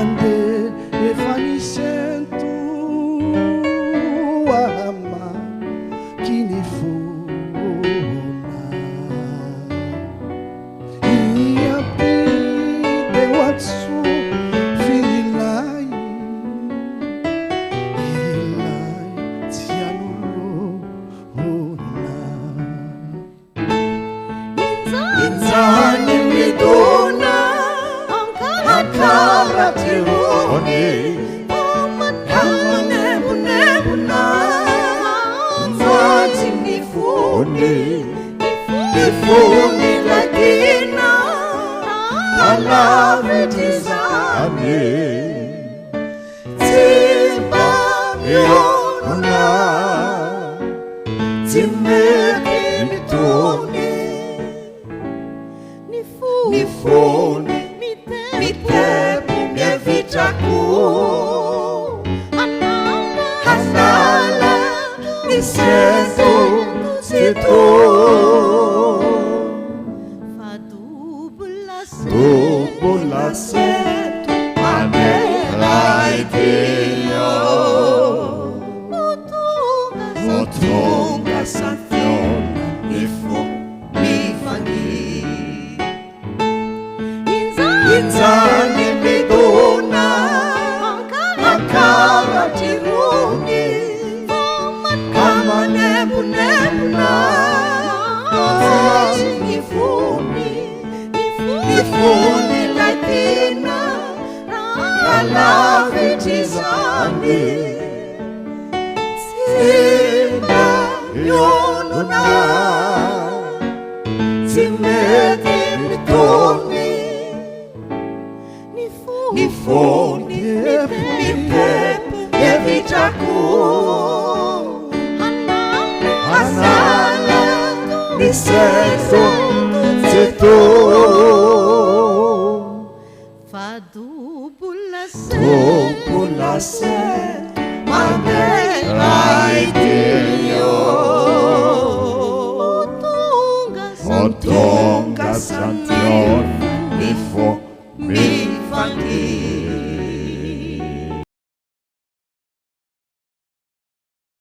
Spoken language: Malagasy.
Mandefa ny sento hamaky ny fonay. Hiampita eo an-tsofin'ilay, ilay tsy anoloana. Injany midona ankaratrirony ka manembonembona mantsy ny fony, ny fony ilay tiana halavitr'izany tsy mba mionona. Tsy mety mitony ny fony mitepo mihevitra koa hanala ny sento tsy to. Double sento manera ity Ho tonga santiona ny fo mivangy. Injany midona ankaratr'irony ka manembonembona tsy ny fony, ny fony ilay tiana raha lavitr'izany. Tsy mba mionona, tsy mety mitony ny fony mitepo hevitra koa hanala ny sento tsy to. Double sento manera ity Ho tonga santiona ny fo mivangy.